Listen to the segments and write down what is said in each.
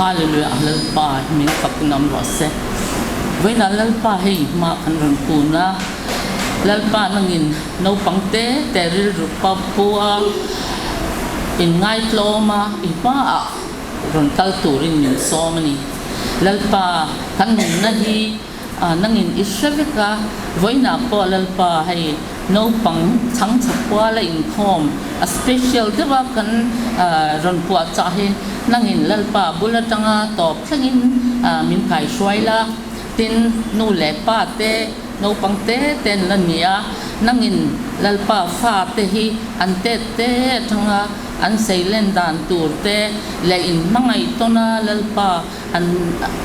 Hallelujah Lalpa hi min fak in awm rawh se. Vawiinah Lalpa hei hma kan rawn kun a, Lalpa nangin naupang te te rilru pa pu a, inngaitlawm a, i hmaah rawn kal turin min sawm a ni. Lalpa kan nunna hi Nangin i hre vek a, vawiinah pawh Lalpa hei naupang chhangchhe kuala inkhawm a special deuha kan rawn puah chah hi nangin Lalpa bul atanga tawp thlengin min kaihruai la, tin nu leh pa te naupang te te an la ni a, nangin Lalpa fa te hi an tet te atanga an seilen dan tur te leh inhmangaih tawna Lalpa An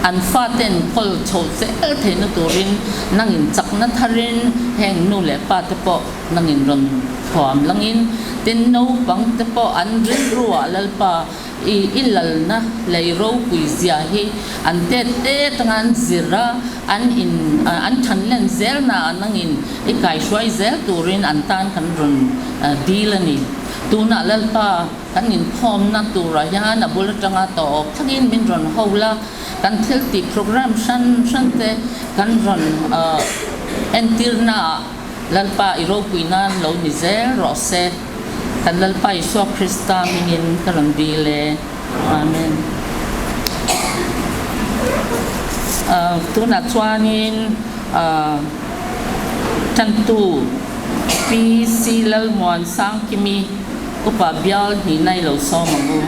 an fate an kawl chho zel theihna turin nangin chakna tharin heng nu leh pa te pawh nangin rawn thuam langin tin naupang te pawh an rilruah Lalpa i i lalna lei ropui zia hi an tet te atanga an zir a, an in an than len zelna ah nangin i kaihruai zel turin an tan kan rawn dil a ni. Tunah Lalpa. Kan inkhawmna turah hian a bul atanga tawp thlengin min rawn ho la, kan thil tih program hran hran te kan rawn entirnaah Lalpa i ropui nan lo ni zel rawh se. Kan Lalpa Isua Krista hmingin ka rawn dil e. Amen. Tunah chuanin Tantu PC Lalmuan Sangkimi Upa bial hnihna i lo sawm ang u.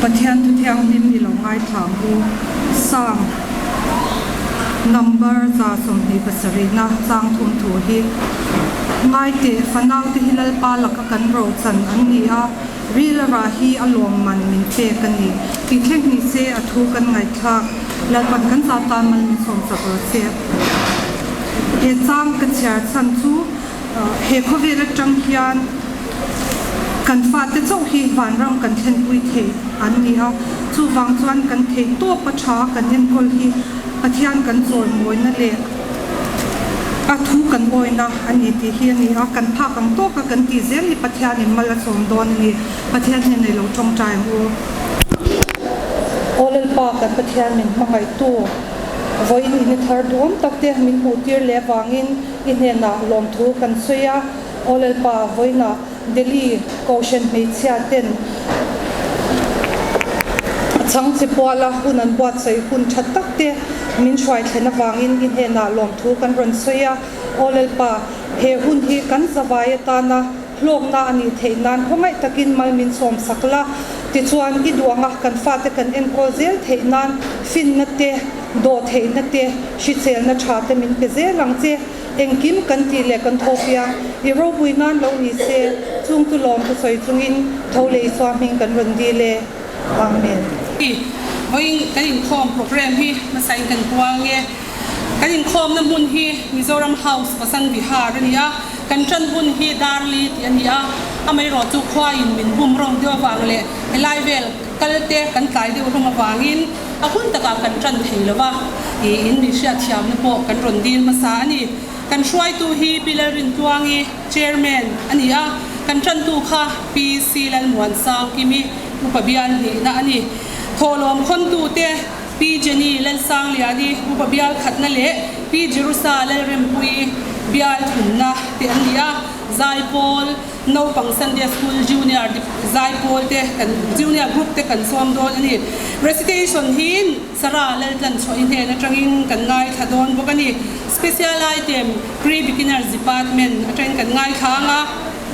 Pathian thu thianghlim i lo ngaithla ang u. Psalm Number 27 na chang thum thu hi ngai teh, Fanaute hi Lalpa laka kan rochan an ni a, Rila rah hi a lawmman min pek a ni tih thleng ni se a thu kan ngaihthlak. Lalpan kan za tan mal min sawm chak rawh se. He chang ka chhiar chhan chu he khawvel atang hian kan fate chauh hi vanram kan thlenpui thei an ni a, chuvang chuan kan theih tawp a tha kan enkawl hi Pathian kan chawimawina leh a thu kan awina a ni tih hi a ni a, kan phak ang tawka kan tih zel hi Pathianin mal a sawm dawn a ni. Pathian hian nei lo tawngtai ang u. Aw Lalpa kan Pathian min hmangaihtu, vawiin i ni thar duhawm tak te min hmuh tir leh avangin i hnenah lawmthu kan sawi a. Aw Lalpa, vawiinah Delhi Kohhran hmeichhia ten chhangchhe puala hun an buatsaih hun tha tak te min hruai thlen avangin i hnenah lawmthu kan rawn sawi a. Aw Lalpa, he hun hi kan zavai atana hlawkna a nih theih nan khawngaih takin mal min sawm sak la. Tichuan, i duh anga kan fate kan enkawl zel theih nan finna te, dawh theihna te, hriselna tha te min pe zel ang che. Engkim kan tih leh kan thaw piang i ropui nan lo ni se, chung chu lawm thusawi chungin tho leh Isua hming kan rawn dil e. Amen. Hi vawiin kan inkhawm program hi hmasain kan puang e. Kan inkhawmna hmun hi Mizoram House Vasant Vihar a ni a, kan tan hun hi Darli tih a ni a, amaherawhchu khuain min bum rawng deuh avang leh helai vel kal te kan tlai deuh hlawm avangin a hun takah kan tan thei lo va, in mi hriatthiamna pawh kan rawn dil hmasa a ni. Kan hruaitu hi Pi Lalrintluangi, Chairman, a ni a, kan tantu kha Pi Si Lalmuansangkimi, Upa Bial nihna a ni. Thawhlawm khawntute Pi Jenny Lalsangliani, Upa Bial khatna leh Pi Jerusa Lalrempuii Bial thumna te an ni a, Zaipawl, Naupang Sunday School Junior Zaipawl te kan Junior Group te kan sawm dawn a ni. Recitation hi Sarah Laltlanchhuahi hnen atangin kan ngaithla dawn bawk a ni. Special Item Pre Beginners Department atangin kan ngaithla ang a.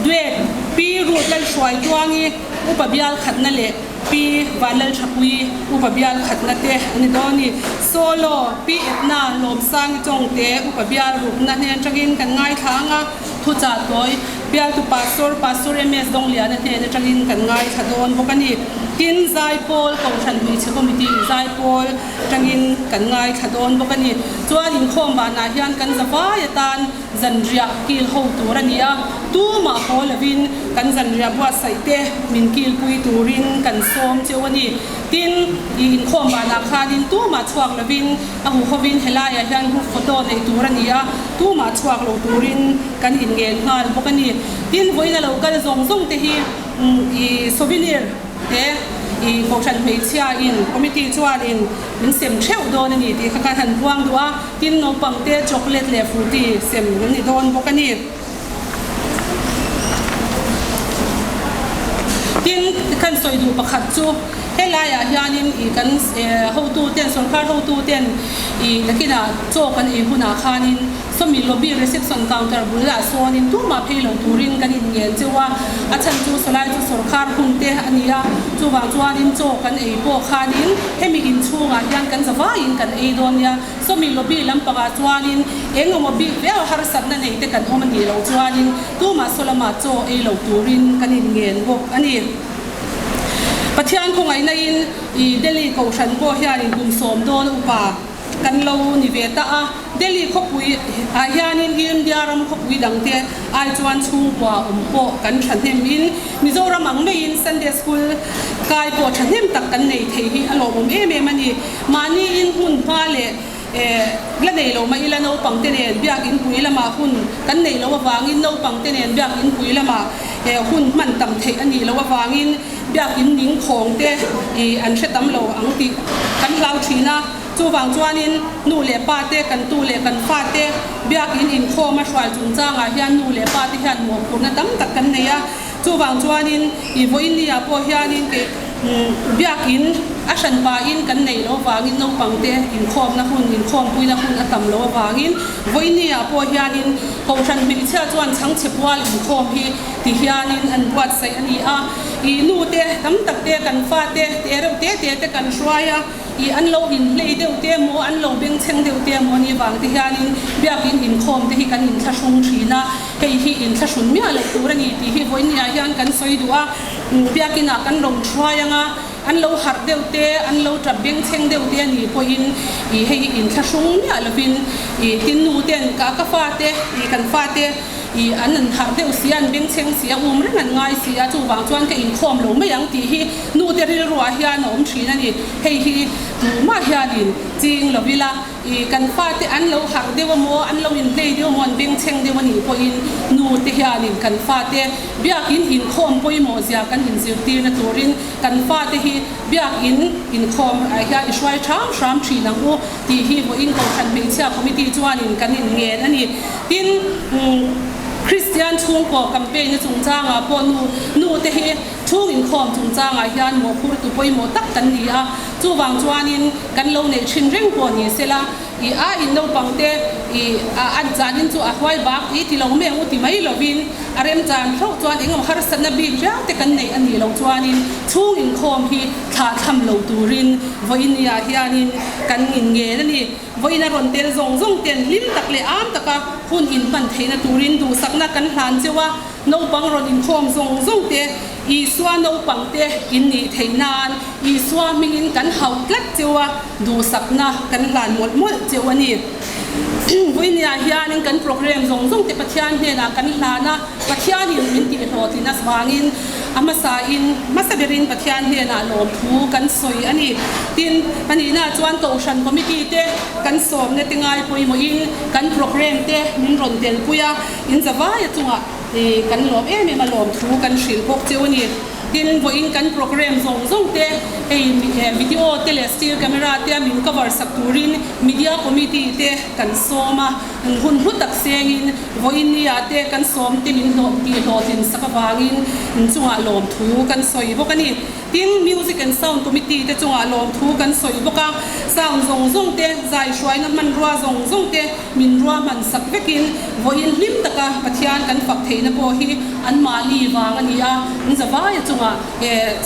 Duet Pi Ruth Lalhruaituangi Upa Bial khatna leh Pi Vanlalthapuii Upa Bial khatna te a ni dawn a ni. Solo Pi Edna Lawmsangi Chawngte Upa Bial rukna hnen atangin kan ngaithla ang a. Thuchah tawi, Bialtu Pastor, Pastor MS Dongliana hnen atangin kan ngaithla dawn bawk a ni. Tin, Zaipawl, Kohhran Hmeichhe Committee in Zaipawl atangin kan ngaithla dawn bawk a ni. Chuan inkhawm banah hian kan zavai atan zanriah kil ho tur a ni a. Tumah haw lovin kan zanriah buatsaih te min kilpui turin kan sawm cheu a ni. Tin, i inkhawm banah khanin tumah chhuak lovin a huhovin helaiah hian group photo neih tur a ni a, tumah chhuak lo turin kan inngen nghal bawk a ni. Tin, vawiin a lo kal zawng zawng te hi i souvenir te i kohhran hmeichhia in committee chuanin min sem theuh dawn a ni tih kha kan han buang duh a, tin naupang te chocolate leh fruity sem an ni dawn bawk a ni. Tin, kan sawi duh pakhat chu helaiah hianin ih kan hotu ten, sorkar hotu ten ih nakinah chaw kan ei hunah khanin sawmi lobby reception counter bulah sawnin tumah phei lo turin kan inngen cheu a, a chhan chu sawlai chu sorkar hun te a ni a, chuvang chuanin chaw kan ei pawh khanin hemi inchhungah hian kan zavaiin kan ei dawn nia. Sawmi lobby lampangah chuanin eng emaw bik viau harsatna nei te kan awm a nih loh chuanin tumah saw lamah chaw ei lo turin kan inngen bawk a ni. Pathian khawngaihna in i Delhi kohhran pawh hianin kum 10 dawn upa kan lo ni ve ta a, Delhi khawpui ah hianin India ram khawpui dangte ai chuan chhungkua awm pawh kan thahnem in Mizoram ang maiin Sunday School kai pawh thahnem tak kan nei thei hi a lawmawm em em a ni. Mahni in hmun hma leh la nei lo mah ila naupang te nen biak inpui lamah hun kan neih loh avangin naupang te nen biak inpui lamah hun hman tam theih a nih loh avangin biak in ning khawng te an hre tam lo ang tih kan hlau thin a. Chuvang chuanin nu leh pa te kan tu leh kan fa te biak in inkhawm a hruai chungchangah hian nu leh pa te hian mawhphurhna tam tak kan nei a. Chuvang chuanin i vawiinni ah pawh hianin kei biak in a hran pahin kan neih loh avangin naupangte inkhawmna hun, inkhawmpuina hun a tam loh avangin vawiinni ah pawh hianin Kohhran hmeichhia chuan chhangchhe pual inkhawm hi ti hianin an buatsaih a ni a. I nu te tam tak te kan fate te reuh te te te kan hruai a. I an lo inhlei deuh te emaw, an lo bengchheng deuh te emaw ni vang te hianin biakin inkhawm te hi kan inthlahrung thin a, hei hi inthlahrun miah loh tur a ni tih hi vawinia hian kan sawi duh a, biakinah kan rawn hruai ang a, an lo harh deuh te, an lo tap bengchheng deuh te a nih pawhin i hei hi inthlahrung miah lovin i tin nu ten ka ka fate i kan fate i an an harh deuh si a, an bengchheng si a, um reng an ngai si a, chuvang chuan ka inkhawm lo mai ang tih hi Nute rilruah hian a awm thin a ni. Hei hi tumah hianin ching lo ila, i kan fate an lo harh deuh amaw, an lo inhlei deuh amaw, an bengchheng deuh a nih pawhin nute hianin kan fate biakin inkhawm pawimawh zia kan inzirtirna turin kan fate hi biakin inkhawm ah hian i hruai hram hram thin ang u tih hi vawiin Kohhran Hmeichhia Committee chuanin kan inngen a ni. Tin, Kristian chhungkaw campaign-na chungchangah pawh nu nute hi Chhung inkhawm chungchangah hian mawhphurtu pawimawh tak kan ni a, chuvang chuanin kan lo neih thin reng pawh ni sela, i a in naupangte i a an chanin chu a huai bak i ti lo meng u ti mai lovin a remchan hlauh chuan engemaw harsatna bik riau te kan neih a nih loh chuanin chhung inkhawm hi thlah tham lo turin vawinia hianin kan inngen a ni. Vawiin a rawn tel zawng zawng ten hlim tak leh am taka hun inhman theihna turin duhsakna kan hlan cheu a. Naupang rawn inkhawm zawng zawng te, Isua naupang te in nih theih nan Isua hmingin kan hauh tlat cheu a, duhsakna kan hlan mawlh mawlh cheu a ni. Vawinia hianin kan program zawng zawng te Pathian hnenah kan hlan a, Pathianin min tihhlawhtlin avangin a hmasain hmasa berin Pathian hnenah lawmthu kan sawi a ni. Tin, pahnihna chuan Kohhran Committee te kan sawmna te ngai pawimawhin kan program te min rawn telpui a, In zavaia chungah kan lawm em em a lawm thu kan hrilh bawk cheu a ni. Tin, vawiin kan program zawng zawng te hei video te leh still camera te a min cover sak turin media committee te kan sawm a, hun hlu tak sengin vawiin ni ah te kan sawm te min hlawh tih hlawhtlin sak avangin in chungah lawm thu kan sawi bawk a ni. Tin, Music and Sound Committee te chungah lawmthu kan sawi bawk a, sound zawng zawng te, zai hruaina hmanrua zawng zawng te min ruahman sak vekin vawiin hlim taka Pathian kan fak theihna pawh hi anmahni vang a ni a, an zavaia chungah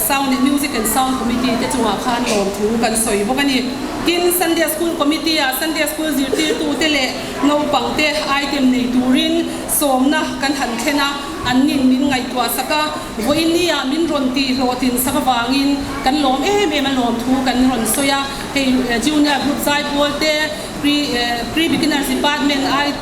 Sound and Music and Sound Committee te chungah khan lawmthu kan sawi bawk a ni. Tin, Sunday School Committee ah Sunday School zirtirtute leh naupangte item nei turin sawmna kan han thlen a, an nin min ngaihtuah sak a. Vawiin ah min rawn tih hlawhtlin sak avangin kan lawm em em a lawm thu kan rawn sawi a, hei Junior Group Zaipawl te, Pre Pre Beginners Department ai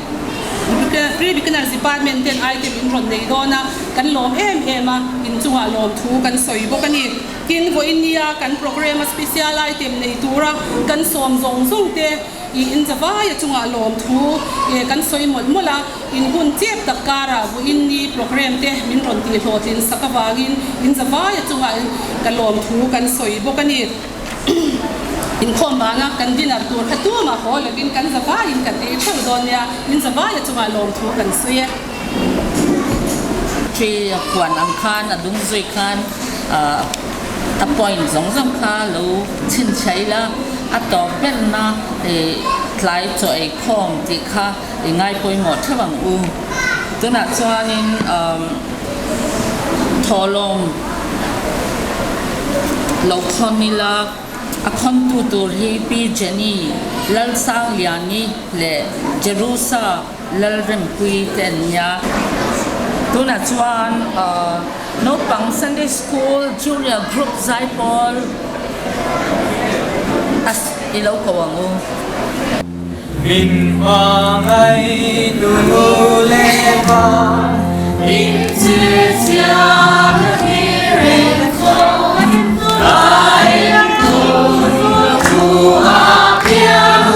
Pre-Beginners Department ten item in rawn nei dawn a, kan lawm em em a, inchungah lawmthu kan sawi bawk a ni. Tin, vawiin nia kan programme a special item nei tura kan sawm zawng zawng te i inzavai a chungah lawmthu kan sawi mawlh mawlh a, in hun chep tak karah vawiin ni programme te min rawn tih hlawhtlin sak avangin inzavai a chungah ka lawmthu kan sawi bawk a ni. Inkhawm vanga kan dinner tur kha tumah haw lovin kan zavaiin kan ei theuh dawn nia, inzavai a chungah lawmthu kan sawi e. Tree a khuan ang khan a dung zui khan a point zawng zawng kha lo chhinchhiah ila a tawp berna tlai chaw ei khawm tih kha i ngai pawimawh theuh ang u. Tunah chuanin thawhlawm lo khawn ila a khawntu tur hi Pi Jenny Lalsangliani leh Jerusa Lalrempuii te an nia. Tunah chuan naupang Sunday School Junior Group zaipawl a i lo ko ang u. Min hmangaih tu nu leh pa. In chirchhiah ka thlir reng tawh. Ka enkawl ka thu a piang.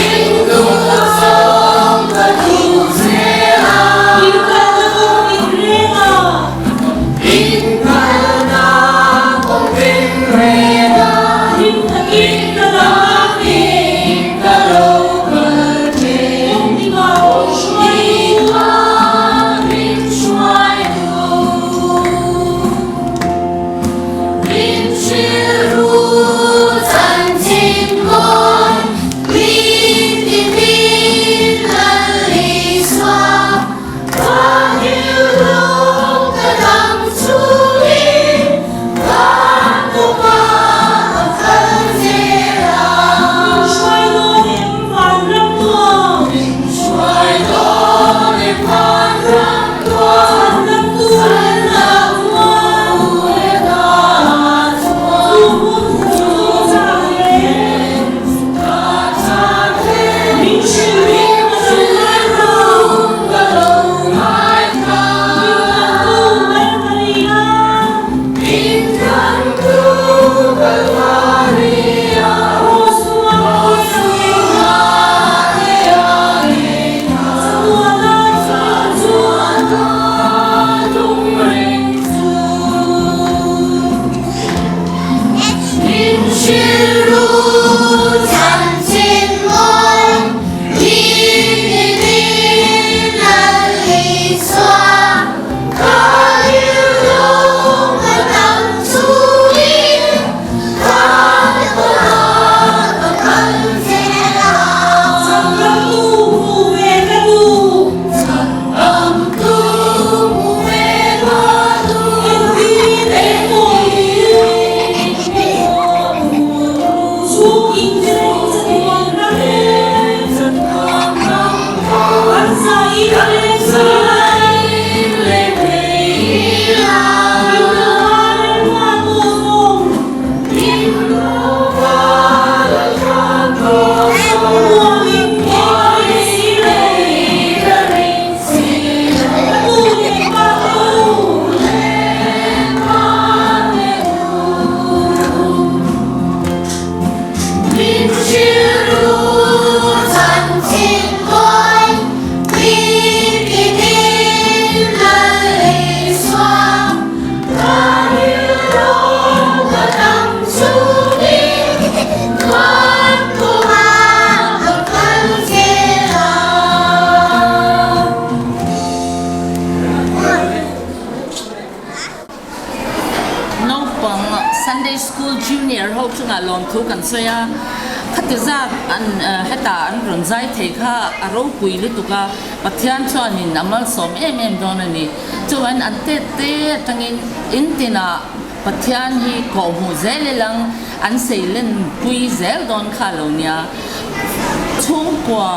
In duh zawng ka duh che a. In kalna kawng in reng a. In kalna kawng in reng a. Hlim takin ka dam in ka lo kal thin. Kawng dikah min hruai tu. Min hrilru chanchin mawi min ti min lal Isua. Ka hilhlawm ka dam chungin kan upa ka kal zel a. Min hruai dawn em vanram tuam. Min hruai dawn em vanram tuam. Chhan lam tu Chhan lam tu e ka chuan. Chu hun chu chang em. Ka chang em. Min hrilh ru ka lo ngaithla. Min kan tu Kalvaria. Rosuanga te a ngei na. Chatuana tum reng chu. Min hrilh ru chanchin mawi min i min lal Isua ka rilru ka dam chungin ka kawlah ka kal zel a. Changdamtu hmu ve ka duh. Changdamtu hmu ve ka duh. Engtin engpawh Min hrilru chanchin mawi min ti min lal Isua ka rilru ka dam chungin kan kumah ka kal zel a. Naupang Sunday School Junior ho chungah lawmthu kan sawi a, khati zat an hetah an rawn zai thei kha a ropui lutuk a, Pathian chuanin a malsawm em em dawn a ni. Chuan an tet te atangin in tinah Pathian hi kawhhmuh zel ilang an seilen pui zel dawn kha lo nia. Chhungkua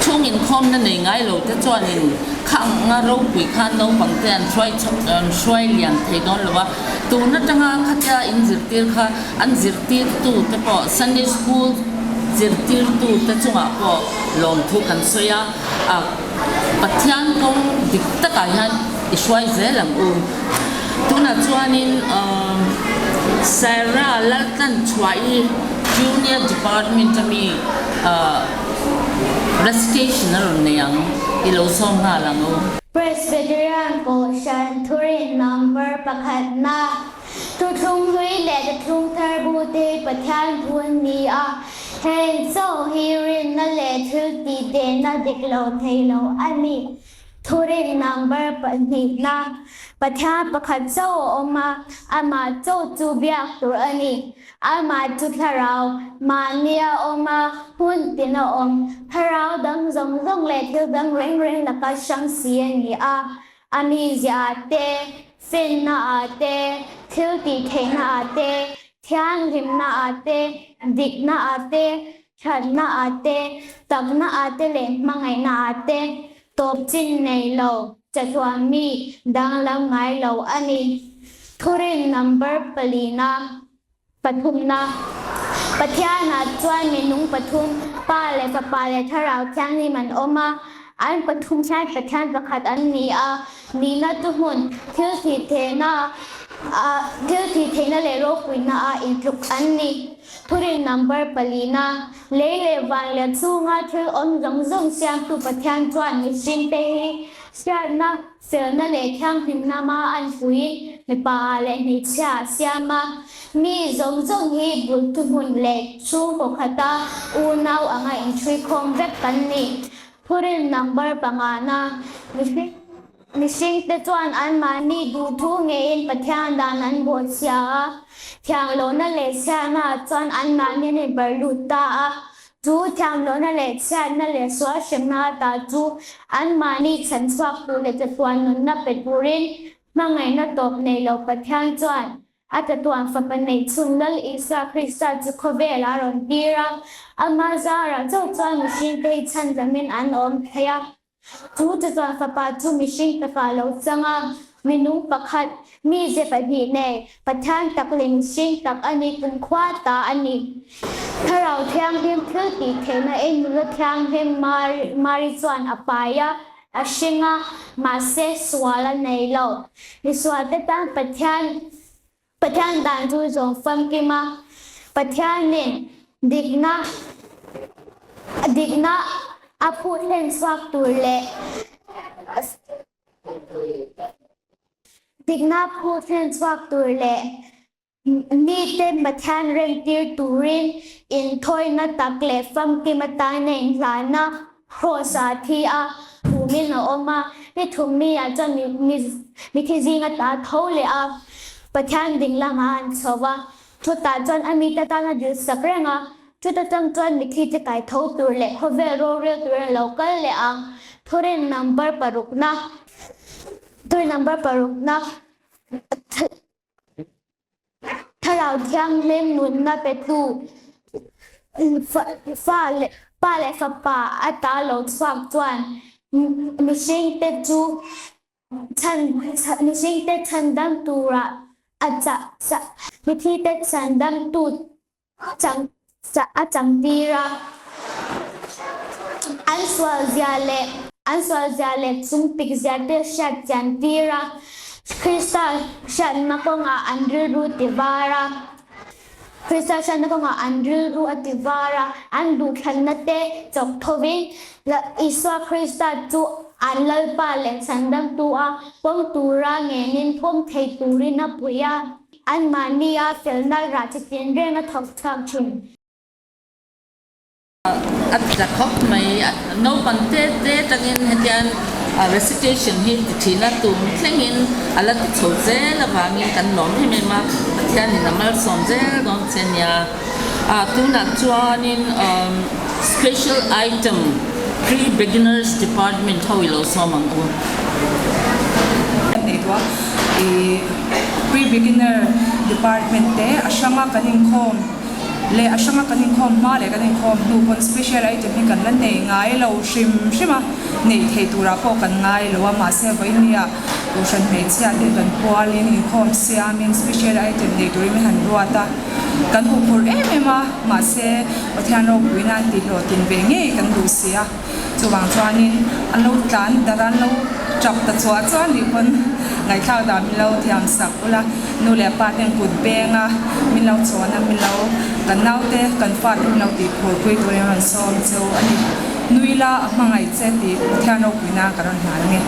chhung inkhawmna nei ngai lo te chuanin kha anga ropui khan naupang te an hruai an hruai lian thei dawn lo a, tun atanga khatia in zirtir kha an zirtirtu te pawh Sunday School. Zirtirtute chungah pawh lawmthu kan sawi a, Pathian kawng dik takah hian i hruai zel ang u. Tunah chuanin Sarah Laltlanchhuahi Junior Department ami recitation a rawn nei ang, i lo sawm nghal ang u. Presbyterian Kohhran Thurin Number pakhatna Thuthlung hlui leh Thuthlung thar bu te hi Pathian thu an ni a, heng chauh hi rinna leh thil tih tehna dik lo thei lo a ni. Thurin number pahnihna, Pathian pakhat chauh a awm a, amah chauh chu biak tur a ni. Amah chu thlarau, mahni a awm a, hmun tin a awm. Thlarau dang zawng zawng leh thil dang reng reng laka hrang si a ni a. A mizia te, finna ah te, thil tih theihna ah te, thianghlimna ah te, dikna ah te, thatna ah te, takna ah te leh hmangaihna ah te tawp chin nei lo, chatuan mi danglam ngai lo a ni. Thurin number palina. Pathumna, Pathianah chuan minung pathum, Pa leh Fapa leh Thlarau Thianghlim an awm a, an pathum hian Pathian pakhat an ni a, nihna chu hmun, thil thih theihna, thil thih theihna leh ropuina ah intluk an ni. Thurin number palina, Lei leh van leh chhunga thil awm zawng zawng siamtu Pathian chuan mihringte hi hriatna, Felna leh thianghlimna ma an pui, mipa leh hmeichhia a siam a. Mi zawng zawng hi bul thuhmun leh chhungkaw khata unau anga inṭhuikhawm vek kan ni. Thurin number pangana, Mihring mihringte chuan anmahni duhthu ngeiin Pathian dan an bawhchhia a, thianglohna leh chhiatna chuan anmahni an inbarh lut ta a. Chu thiamlohna leh chhiatna leh sual hremna ata chu anmahni chhan chhuak tur leh chatuan nunna pe turin hmangaihna tawp nei lo Pathian chuan a chatuan Fapa neihchhun Lal Isua Krista chu khawvelah a rawn tir a, ama zarah chauh chuan mihringte hi chhanzamin an awm thei a. Chu chatuan Fapa chu mihring takah lo chang a, minung pakhat, mize pahnih nei, Pathian tak leh mihring tak a ni kumkhua ta a ni. Thlarau Thianghlim thil tih theihna ei nula thianghlim Mari chuan a pai a, a hring a, mahse sual a nei lo. Misualte tan Pathian Pathian dan chu zawng famkim a, Pathianin dikna dikna a phuh hlen chhuak tur leh dikna phuh hlen chhuak tur leh mite Pathian remtir turin inthawina tak leh famkim atan a inhlan a. Kraws-a thi a, thumin a awm a, ni thum mi-ah chuan mithi zinga ta tho leh a, Pathian ding lamah an chho va, chutah chuan a mite tan a dil sak reng a, chuta tang chuan mithi te kai tho tur leh khawvel rorel turin a lo kal leh ang. Thurin number parukna Thurin number parukna Thlarau Thianghlim nunna petu fa leh pa leh fapa ata lo chhuak chuan mihringte chu chhan mihringte chhandam tura a chah chah mithite chhandamtu chang a changtir a. An sualzia leh an sualzia leh chungpikzia te hriat chian tir a, Krista hriatna kawngah an rilru ti var a, Krista hriatna kawngah an rilru a ti var a, an duhthlanna te chawk thovin Isua Krista chu an Lalpa leh Chhandamtu a pawm tura ngenin phawm thei turin a pui a. Anmahnia felna rah chi tinreng a thawk chhuak thin. A tla khawp mai. Naupang te te tangin hetian recitation hi ti thin a, tum thlengin a la ti chho zel avangin kan lawm em em a, Pathianin a malsawm zel dawn che nia. Tunah chuanin special item pre-beginners department ho i lo sawm ang u. Kan nei duh a, ih pre-beginner department te a hranga kan inkhawm leh a hranga kan inkhawm hma leh kan inkhawm hnu pawn special item hi kan la nei ngai lo hrim hrim a, neih theih turah pawh kan ngai lo a, mahse vawinia. Kohhran hmeichhia te kan pualin inkhawm siamin special item nei turin min han ruat a, kan huphurh em em a, mahse Pathian ropui nan tih hlawhtlin ve ngei kan duh si a, chuvang chuanin an lo tlan darh a, an lo tap ta chuah chuah nih pawn ngaihthlak dan min lo thiam sak ula, nu leh pa ten kut beng a min lo chawn a, min lo kan naute kan fate min lo tih phurpui turin rawn sawm cheu a ni. Nui la a hmangaih che tih Pathian ropui nan ka rawn hlan ange.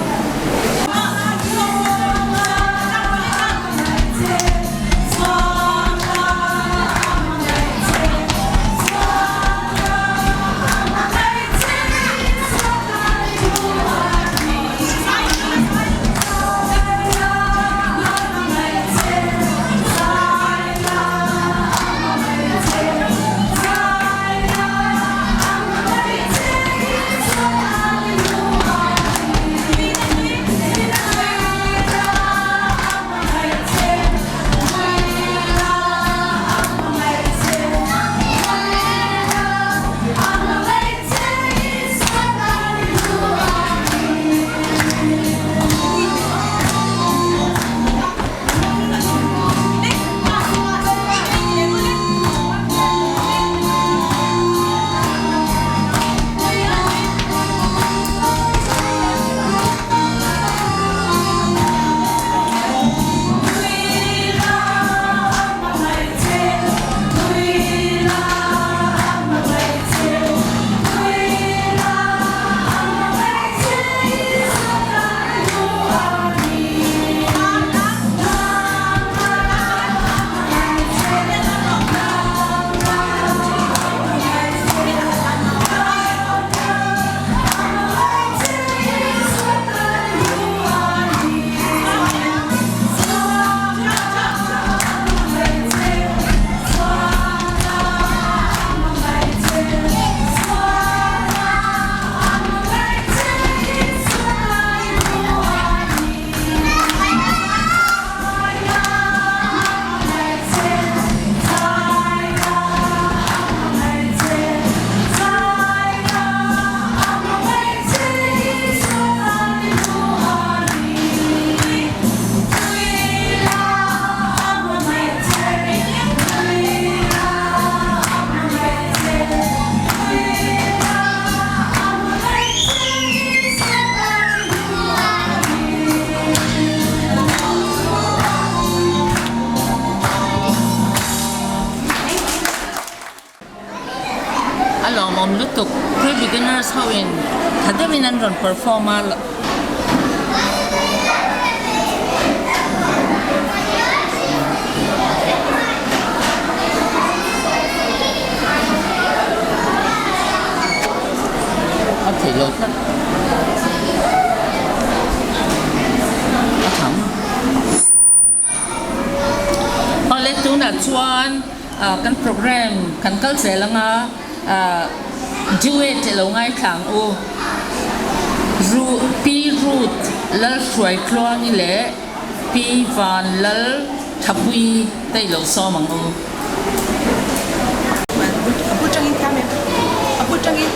A lawmawm lutuk pre beginners ho in tha deuhin an rawn perform a. A theih lo tlat a thang. Awle tunah chuan kan program kan kal zel anga duet ilo ngaithla ang u. Pi Ruth Lalhruaitluangi leh Pi Van Lal Thapui te ilo sawm ang u. A bul tangin thiam em? A bul tangin.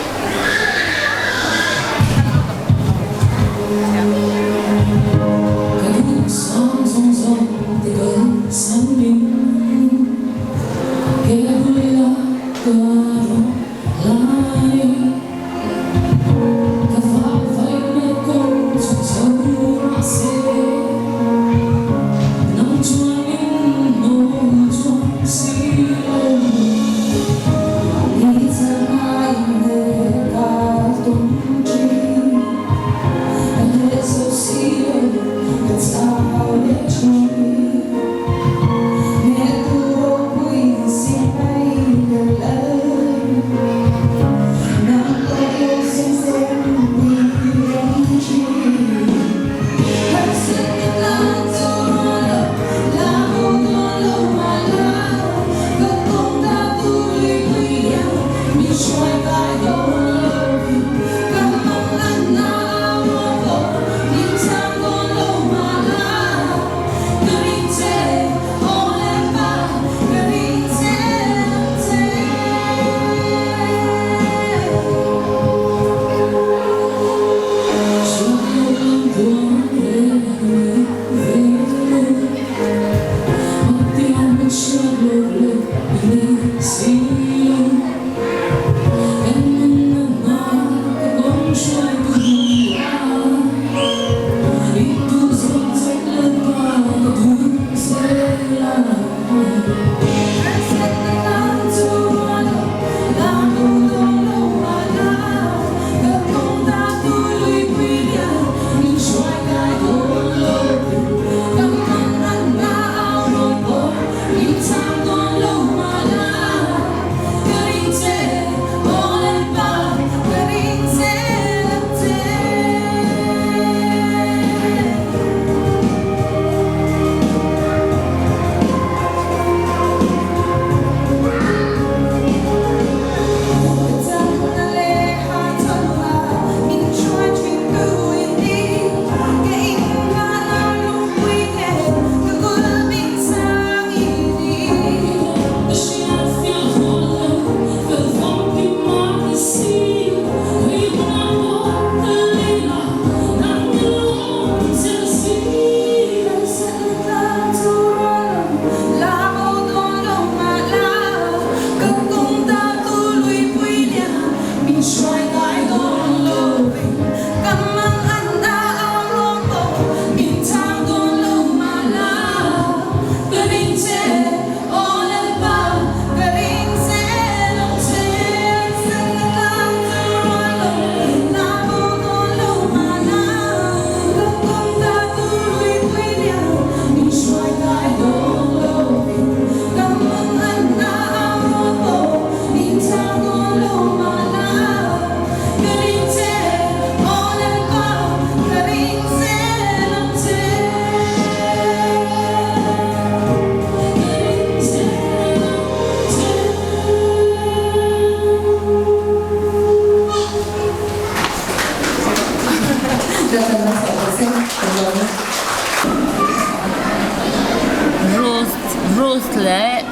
Rose leh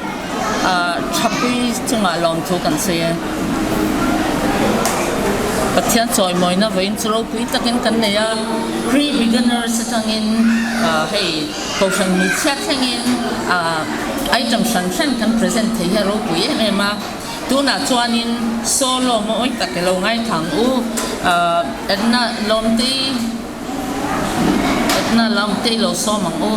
Thapui chungah lawmthu kan sawi e. Pathian chawimawina vawiin chu ropui takin kan nei a, pre-beginners atangin hei Kohhran hmeichhia thlengin item hran hran kan present thei hi a ropui em em a. Tunah chuanin solo mawi tak i lo ngaithla ang u. Edna Lawmtei Edna Lawmtei lo sawm ang u.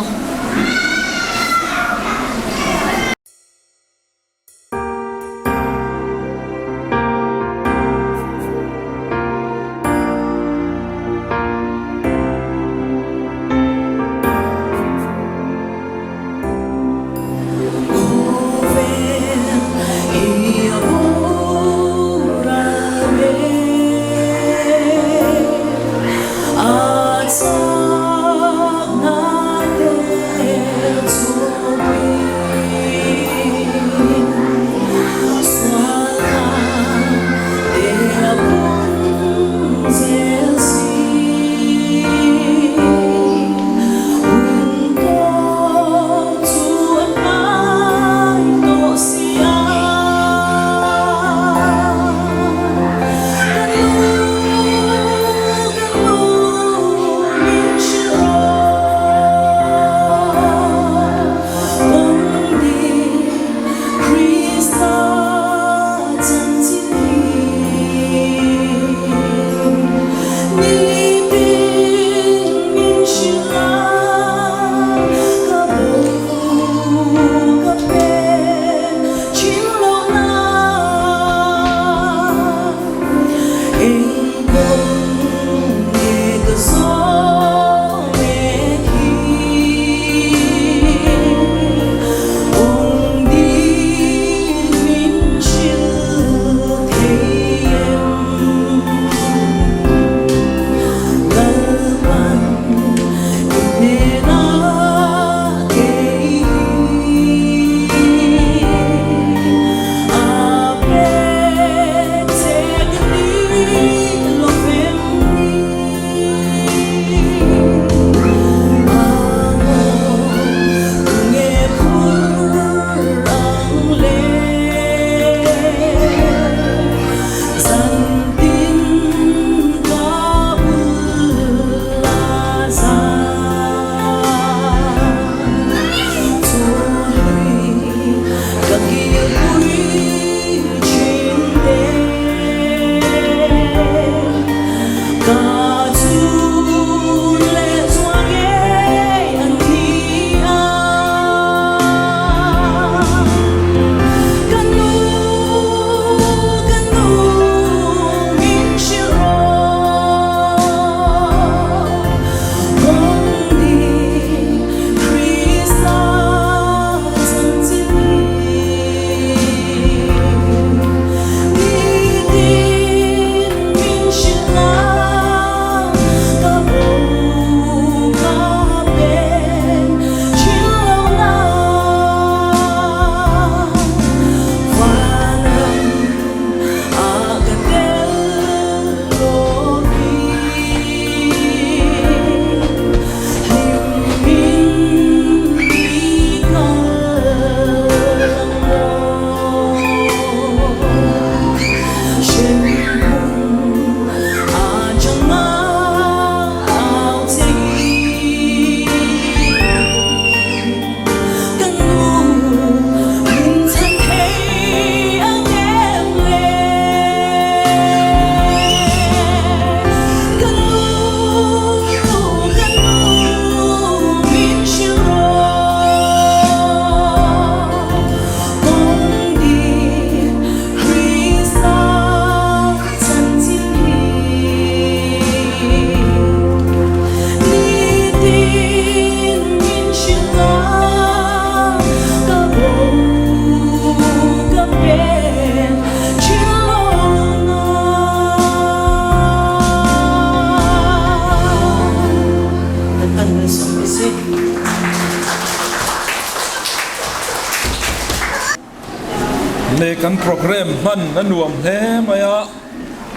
Le kan programme hman a nuam hle mai a,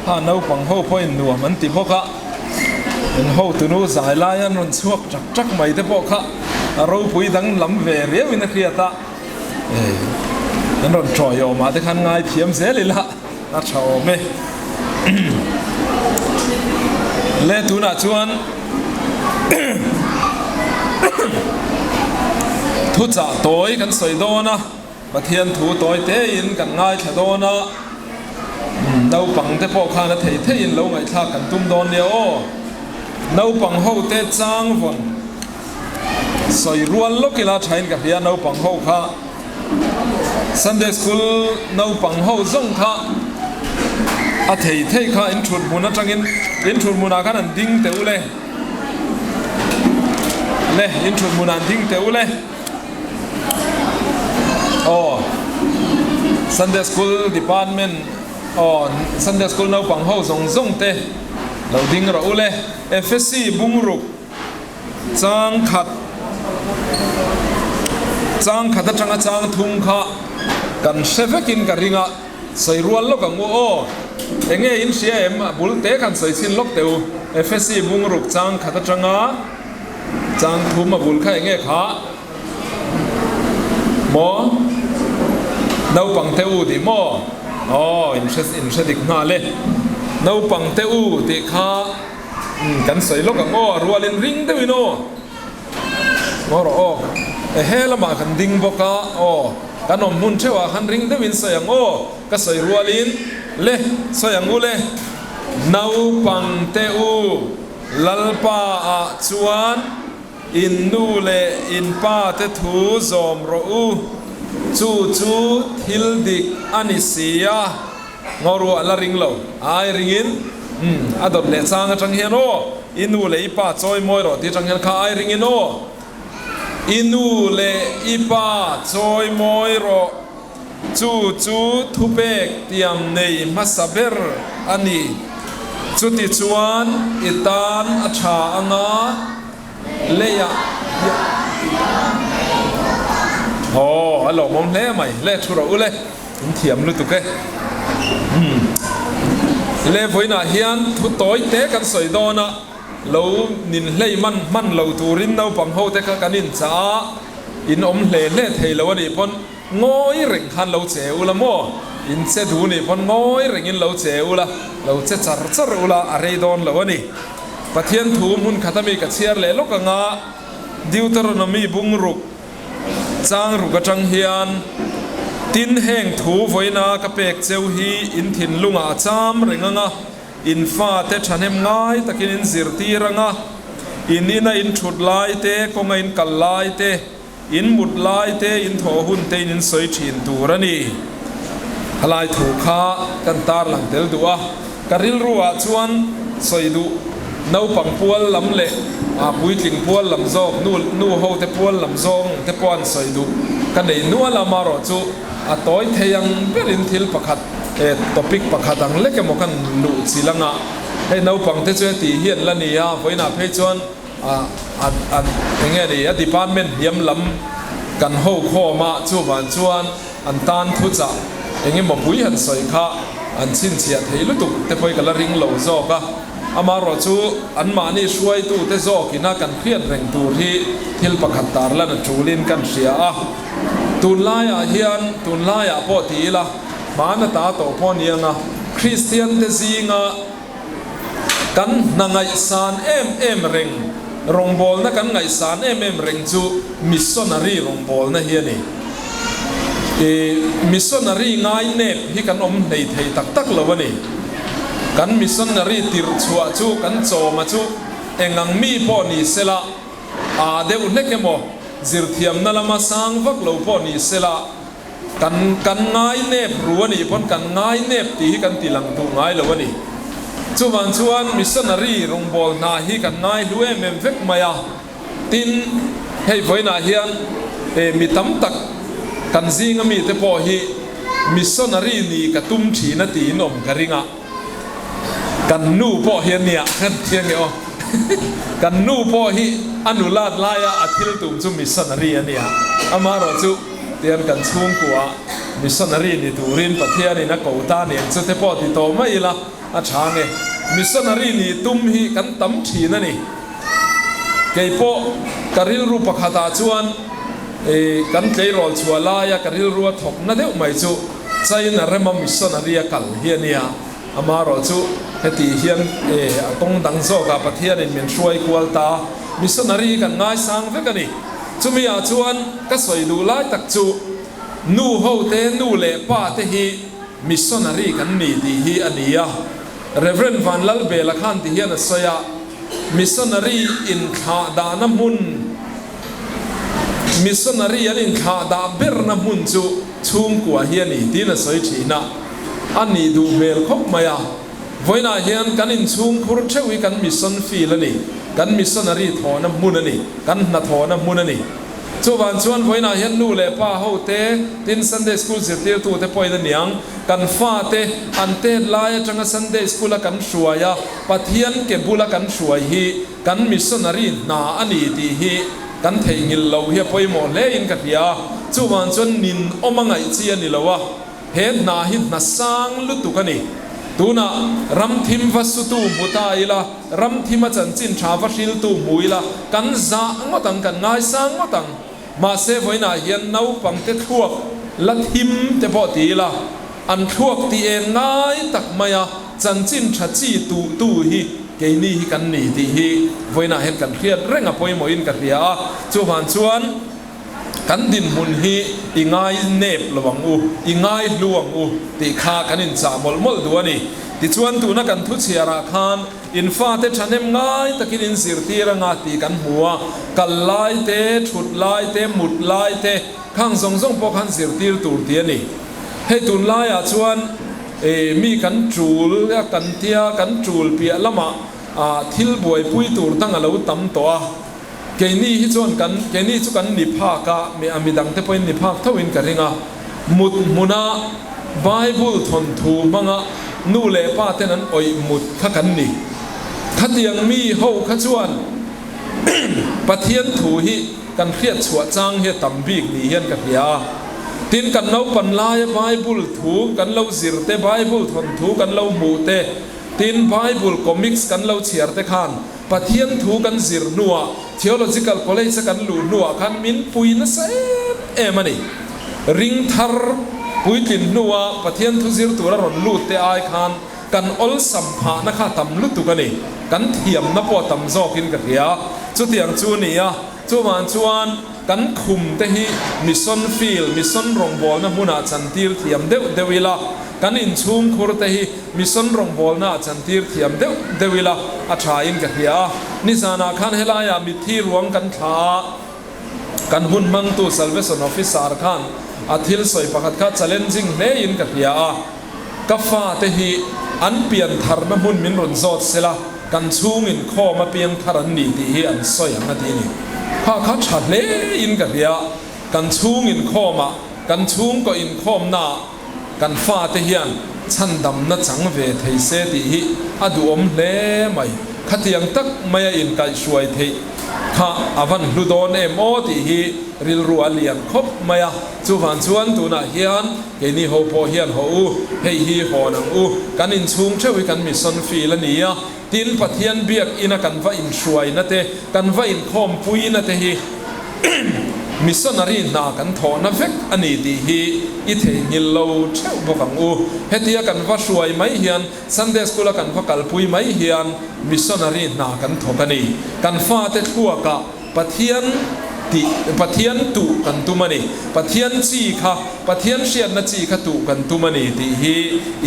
ha naupang ho pawhin nuam an ti bawk a, in hotunu zai lai an rawn chhuak tak tak mai te pawh kha a ropui danglam ve riauin a hriat a. An rawn tawiawm ah te khan ngai thiam zel ila a tha awm e. Le tunah chuan thuchah tawi kan sawi dawn a, Pathian thu tawi tein kan ngaithla dawn a, naupang te pawh khan a thei theiin lo ngaihthlak kan tum dawn nia aw. Naupang ho te chang vawn. Sawi rual lawk ila thain ka hria naupang ho kha Sunday school naupang ho zawng kha a thei thei kha in thut hmun atangin in thut hmunah khan an ding teh u le le in thut hmunah an ding teh u le aw Sunday school department aw Sunday school naupang ho zawng zawng te lo ding rawh u le Efesi bungruk Chang khat chang khat atanga chang thum kha kan hre vekin ka ring a, sawi rual lawk ang u aw. Enge in hria em? A bul te khan sawi chhin lawk teh u. Efesi bungruk chang khat atanga chang thum a bul kha enge kha? Maw? Naupang te u tih maw? Aw, in hre in hre dik nghal e. Naupang te u tih kha. Umm kan sawi lawk ang aw, a rualin ring deuhin aw. Ngaw rawh aw, ehe lamah kan ding bawk a aw, kan awm hmun theuhah khan ring deuhin sawi ang aw, ka sawi rualin le sawi ang u le. Naupang te u, Lalpa ah chuan in nu leh in pa te thu zawm rawh u, chu chu thil dik a ni si a. Ngaw ruah la ring lo. Ai ringin, Umm, a dawt leh chang atang hian aw, i nu leh i pa chawi mawi rawh tih atang hian kha ai ringin aw, i nu leh i pa chawi mawi rawh, chu chu thupek tiam nei hmasa ber a ni. Chuti chuan i tan a tha anga leiah hian Aw, a lawmawm hle mai, le thu rawh u le. In thiam lutuk e. Umm. Le vawiinah hian thu tawi te kan sawi dawn a, lo nin hlei man hman lo turin naupang ho te kha kan inchah a, in awm hle hle thei lo a nih pawn ngawi reng khan lo che ula maw? In che duh nih pawn ngawi rengin lo che ula, lo che char char ula a rei dawn lo a ni. Pathian thu hmun khat ami ka chhiar leh lawk anga Deuteronomy bungruk Chang ruk atang hian, Tin heng thu vawiina ka pek cheu hi in thinlungah a cham reng ang a, in fate thahnem ngai takin in zirtir ang a, in ina in thut lai te, kawnga in kal lai te, in mut lai te, in thawh hun te in in sawi thin tur a ni. Halai thu kha kan tarlang tel duh a. Ka rilru ah chuan sawi duh naupang pual lam leh puitling pual lam zawk, nu nu ho te pual lam zawng te pawh an sawi duh ka nei nual a, marawh chu a tawi thei ang berin thil pakhat topic pakhat ang lek emaw kan luh chilh anga hei naupang te chu heti hi an la ni a, vawiinah phei chuan a a enge ni a department hniam lam kan ho khawm a, chuvang chuan An tan thuchah eng emaw pui han sawi kha an chhinchhiah thei lutuk te pawhin ka la ring lo zawk a, amaherawh chu anmahni hruaitute zawkina kan hriat reng tur hi thil pakhat tarlan a tulin kan hria a. Tunlaiah hian, tunlaiah pawh ti ila, hmana ta tawh pawh a ni ang a, Kristiante zinga kan hna ngaihsan em em reng, rawngbawlna kan ngaihsan em em reng chu missionary rawngbawlna hi a ni. I missionary ngai nep hi kan awm hlei thei tak tak lo a ni. Kan missionary tirh chhuah chu kan chawma chu engang mi pawh ni sela, aa deuh hlek emaw, zirthiamna lama sang vak lo pawh ni sela, Kan kan ngai nep ru a nih pawn kan ngai nep tih hi kan ti lang duh ngai lo a ni. Chuvang chuan missionary rawngbâwl hna hi kan ngai hlu em em vek mai a. Tin, hei vawiinah hian e mi tam tak kan zinga mite pawh hi missionary nih ka tum thin a tiin awm ka ring a. Kan nu pawh hi a nia kan ti ange aw. Kan nu pawh hi a nulat laia a thil tum chu missionary a nia. Amaherawh chu tian kan chhungkua missionary ni turin Pathianin a ko ta nen chu te pawh ti tawh mai ila a tha ange. Missionary nih tum hi kan tam thin a ni. Keipawh ka rilru pakhatah chuan. Kan tleirawl chhuah laia ka rilrua thawk na deuh mai chu China rema missionary a kal hi a nia. Amaherawh chu heti hian a kawng dang zawkah Pathianin min hruai kual ta. Missionary hi kan ngaisang vek a ni. Chumi ah chuan ka sawi duh lai tak chu nu ho te, nu leh pa te hi missionary kan ni tih hi a ni a. Rev. Vanlalbela khan ti hian a sawi a, Missionary inthlah dahna hmun, Missionary an inthlah dah berna hmun chu chhungkua hi a ni tiin a sawi thin a, a nih duh hmel khawp mai a. Vawiinah hian kan inchhungkhur theuh hi kan mission field a ni, kan missionary thawhna hmun a ni, kan hnathawhna hmun a ni. Chuvang chuan vawiinah hian nu leh pa ho te, tin Sunday School zirtirtute pawhin a niang, kan fate an tet lai atanga Sunday School a kan hruai a, Pathian ke bula kan hruai hi kan missionary hna a ni tih hi kan theihnghilh loh hi a pawimawh hle in ka hria a, chuvang chuan nin awm a ngaih chi a ni lo a, he hna hi hna sang lutuk a ni. Tunah ramthim va sutu hmu ta ila, ramthim a chanchin tha va hriltu hmu ila kan zah ngawt ang, kan ngaisang ngawt ang. Mahse vawiinah hian naupangte thluak la thim te pawh ti ila, An thluak ti eng ngai tak maia chanchin tha chi tuh tu hi keini hi kan ni tih hi vawiinah hian kan hriat reng a pawimawhin ka hria a, chuvang chuan kan dinhmun hi i ngai nep lo ang u, i ngai hlu ang u tih kha kan inchah mawlh mawlh duh a ni. Tichuan tuna kan thu chhiarah khan in fate thahnem ngai takin in zirtir anga tih kan hmu a, kal lai te, thut lai te, mut lai te khang zawng zawng pawh khan zirtir tur tih a ni. Hei tunlaiah chuan mi kan tul a kan tia, kan tul piah lamah thil buaipui tur dang a lo tam tawh a. Keini hi chuan kan, keini chu kan ni phak a, mi a midangte pawhin ni phak thoin ka ring a. Mut hmuna Bible thawnthu hmanga nu leh pa ten an awih mut kha kan ni. Khatiang mi ho kha chuan Pathian thu hi kan hriat chhuah chang hi a tam bik ni hian ka hria a. Tin, kan naupan laia Bible thu kan lo zir te, Bible thawnthu kan lo hmuh te, tin Bible comics kan lo chhiar te khan Pathian thu kan zir hnuah, Theological College a kan luh hnuah khan min pui nasa em em a ni. Ring thar puitlin hnua Pathian thu zir tura rawn lut te ai khan kan awlsam phahna kha tam lutuk a ni. Kan thiamna pawh a tam zawkin ka hria. Chutiang chu a ni a. Chuvang chuan kan khum te hi mission field, mission rawngbawlna hmunah chantir thiam deuh deuh ila, kan inchhungkhur te hi mission rawngbawlnaah chantir thiam deuh deuh ila a thain ka hria a. Nizanah khan helaiah mitthi ruang kan thla a, kan hun hmangtu Salvation Officer khan a thil sawi pakhat kha challenging hlein ka hria a. Ka fate hi an pian tharna hmun min rawn zawt sela, kan chhung inkhawm a piang thar an ni tih hi an sawi ang a ti ni. Kha kha tha hle in ka hria, kan chhung inkhawmah, kan chhungkaw inkhawmnaah kan fate hian chhandamna chang ve thei se tih hi a duhawm hle mai. Khatiang tak maia inkaihhruai theih kha a van hlu dawn em aw tih hi rilru a lian khawp mai a. Chuvang chuan tunah hian Keini ho pawh hian haw u, hei hi hawn ang u, kan inchhung theuh hi kan mission field a ni a, tin Pathian biak ina kan va inhruaina te, kan va inkhawmpuina te hi missionary hna kan thawhna vek a ni tih hi i theihnghilh lo theuh bawk ang u. Hetia kan va hruai mai hian Sunday School a kan va kalpui mai hian missionary hna kan thawk a ni. Kan fate thluakah Pathian tih, Pathian tuh kan tum a ni. Pathian chi kha, Pathian hriatna chi kha tuh kan tum a ni tih hi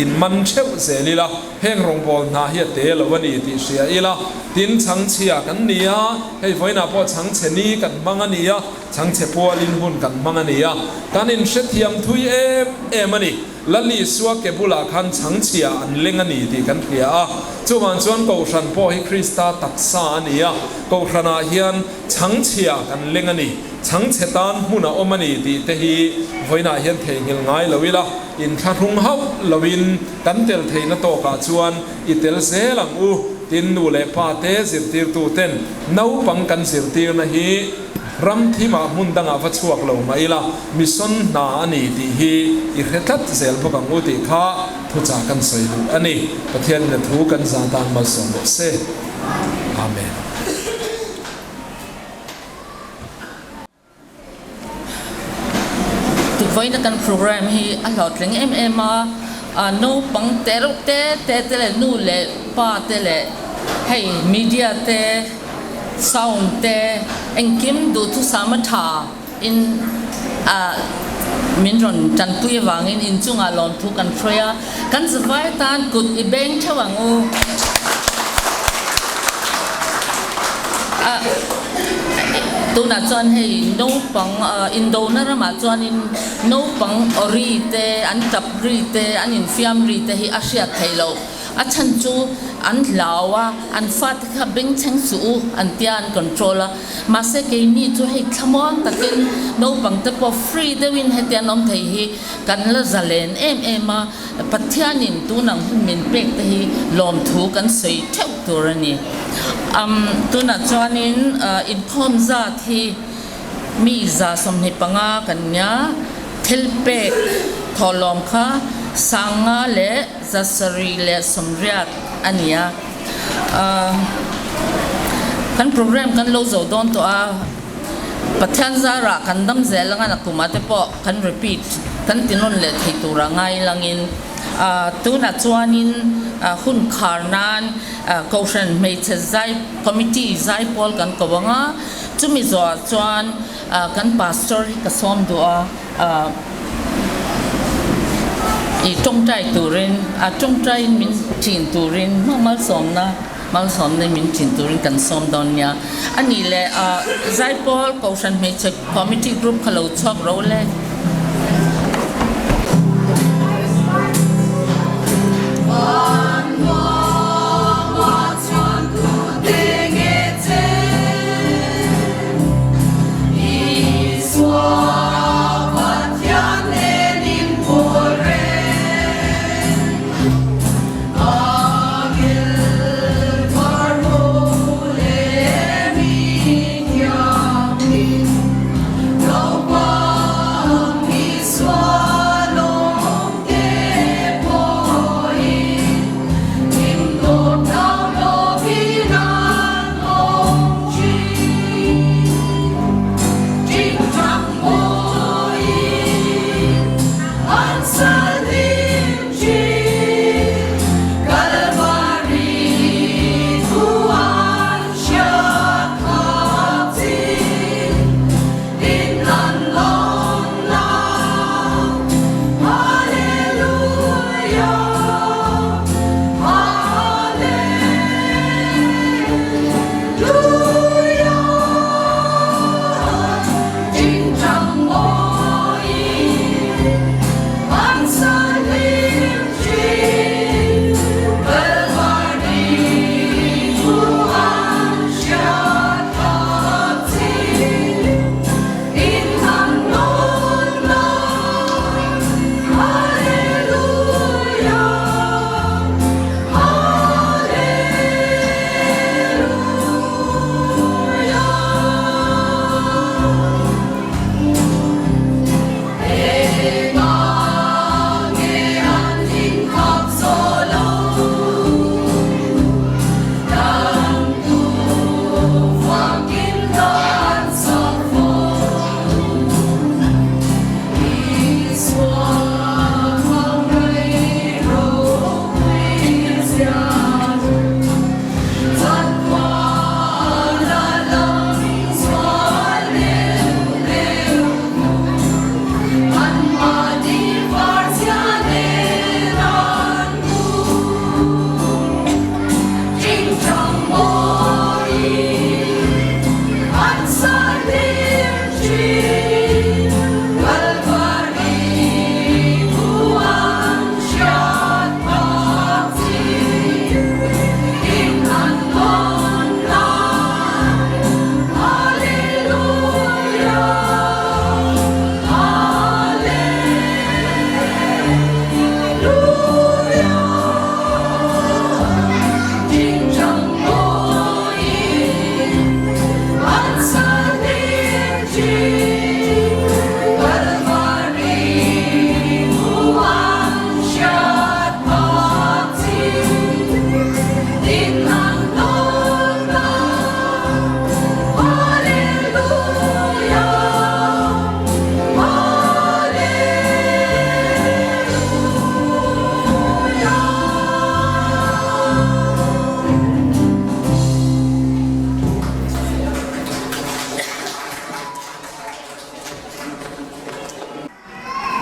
in man theuh zel ila, heng rawngbâwl hna hi a te lo a ni tih hria ila. Tin, chhangchhia kan ni a, hei vawiinah pawh chhangchhe ni kan hmang a ni a, chhangchhe pualin hun kan hmang a ni a, kan inhrethiam thui em em a ni. Lal Isua ke bulah khan chhangchhia an leng a ni tih kan hria a, chuvang chuan Kohhran pawh hi Krista taksa a ni a, Kohhranah hian chhangchhia kan leng a ni, chhangchhe tan hmun a awm a ni tih te hi vawiinah hian theihnghilh ngai lo ila, inthlahrung hauh loin kan tel theihna tawkah chuan i tel zel ang u, tin nu leh pa te zirtirtu ten naupang kan zirtirna hi Ram thimah hmun dangah va chhuak lo mah ila, mission hna a ni tih hi i hre tlat zel bawk ang u tih kha thuchah kan sawi duh a ni. Pathianin a thu kan zah tan malsawm rawh se. Amen. Vawiina kan program hi a hlawhtling em em a, naupang te reuh te te te leh nu leh pa te leh hei media te sound te engkim duhthusam a tha in min rawn tanpui avangin inchungah lawmthu kan hruai a, kan zavai atan kut i beng theuh ang u. Tunah chuan hei naupang indona ramah chuanin naupang aw ri te, an tap ri te, an infiam ri te hi a hriat theih loh. A chhan chu an hlau a, an fate kha bengchheng suh u an tia an control a. Mahse keini chu hei thlamuang takin naupang te pawh free deuhin hetiang an awm thei hi kan la zalen em em a. Pathianin tunang hun min pek te hi lawmthu kan sawi theuh tur a ni. Umm tunah chuanin inkhawm zat hi mi 125 kan nia, thil pek thawhlawm kha 5780 a ni a. Kan program kan lo zo dawn tawh a. Pathian zarah kan dam zel anga nakumah te pawh kan repeat kan ti nawn leh thei tura ngai langin tunah chuanin hun khar nan Kohhran hmeichhe zai committee zai pawl kan ko anga chumi zawhah chuan kan pastor hi ka sawm duh a i tawngtai turin a tawngtaiin min chin turin malsawmna Malsawmna min chin turin kan sawm dawn nia. A nih leh Zaipawl Kohhran Hmeichhe Committee Group kha lo chhuak ro le.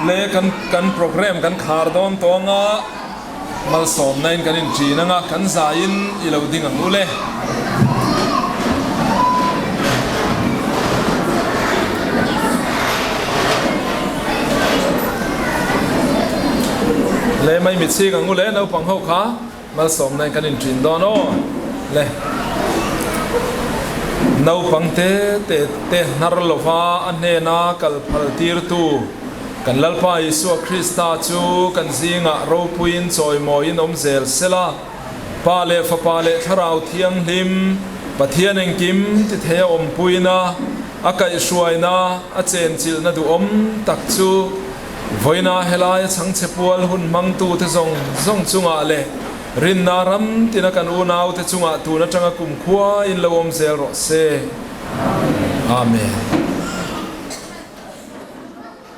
Le kan kan program kan khar dawn tawng a, malsawmna in kan in ṭin ang a, kan zaiin i lo ding ang u le. Le mai mit ching ang u le naupang ho kha. Malsawmna in kan inṭin dawn aw le. Naupang te te te hnar lova a hnena kal phal tirtu kan Lalpa Isua Krista chu kan zingah ropuiin chawimawiin awm zel sela, Pa leh Fapa leh Thlarau Thianghlim, Pathian engkim ti thei a awmpuina, a kaihhruaina, a chenchilhna duhawm tak chu Vawiina helaia chhangchhe pual hun hmangtute zawng zawng chungah leh rinna ram tina kan unaute chungah tun atanga kumkhua in lo awm zel rawh se. Amen.